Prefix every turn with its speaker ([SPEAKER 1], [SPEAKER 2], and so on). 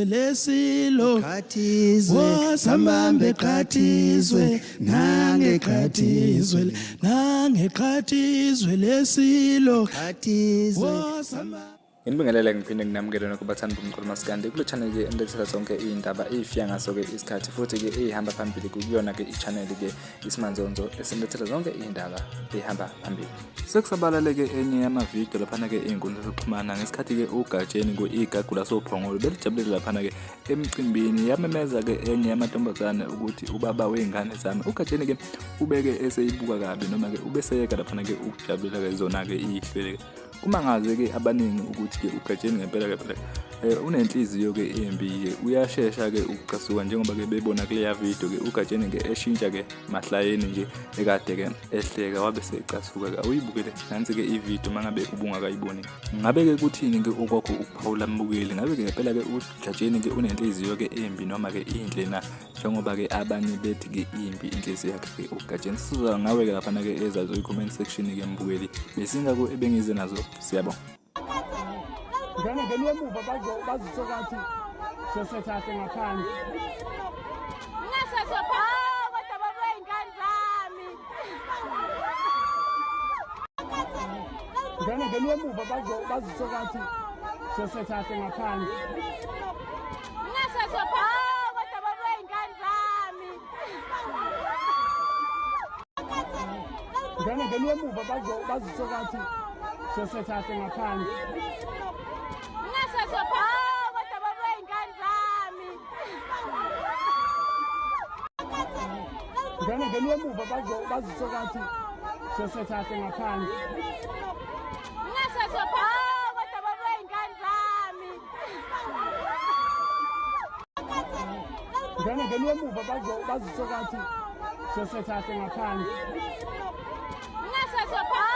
[SPEAKER 1] Lesilo
[SPEAKER 2] Qhathizwe
[SPEAKER 1] Sambambe qhathizwe nange qhathizwe nange qhathizwe lesilo
[SPEAKER 2] Qhathizwe.
[SPEAKER 1] Sambambe.
[SPEAKER 3] Nginibingelele ngiphinde nginamukele nokho bathandi bomculo maskandi kule channel ke enilethela zonke iy'ndaba ey'fika ngaso-ke isikhathi futhi-ke ey'hamba phambili kuyona-ke i-channel ke isimanzonzo esinilethela zonke iy'ndaba ey'hamba phambili. Sekusabalaleke enye yamavidiyo laphana-ke ey'nkundla zokuxhumana ngesikhathi-ke uGatsheni ku-Igagu lasoPhongolo belijabulele laphana-ke emcimbini yamemeza-ke enye yamantombazane ukuthi ubaba wey'ngane zami. UGatsheni-ke ubeke eseyibuka kabi noma-ke ubeseyeka laphana-ke ukujabulela-ke zona-ke iy'hlwele. Kumangaze-ke abaningi ukuthi-ke uGatsheni ngempela ngempela unenhliziyo-ke embi-ke uyashesha-ke ukucasuka njengoba-ke bebona kuleya video-ke uGatsheni-ke eshintsha-ke mahlayeni nje ekade-ke ehleka wabe secasuka-ke. Awuyibukele nansi-ke ividiyo mangabe ubungakayiboni. Ngabe-ke kuthini-ke okwakho ukuphawula mbukeli? Ngabe-ke ngempela-ke uGatsheni-ke unenhliziyo-ke embi noma-ke inhle na? Njengoba-ke abanye bethi-ke imbi inhliziyo yakhe-ke uGatsheni. Sizwa ngawe-ke laphana-ke ezazo i-comment section-ke mbukeli. Besingako ebengize nazo. Siyabonga.
[SPEAKER 4] Ngene ngene emuva bazisokathi sosethathe ngaphandle.
[SPEAKER 5] Kodwa baba ingane zami.
[SPEAKER 4] Ngene ngene emuva bazisokathi sosethathe ngaphandle.
[SPEAKER 5] Kodwa baba ingane zami.
[SPEAKER 4] Ngene ngene emuva bazisokathi sosethathe ngaphandle.
[SPEAKER 5] Kodwa baba ingane zami.
[SPEAKER 4] Ngene ngene emuva bazisokathi sosethathe ngaphandle.
[SPEAKER 5] Kodwa baba ingane zami.
[SPEAKER 4] Ngene ngene emuva bazisokathi sosethathe ngaphandle.
[SPEAKER 5] Kodwa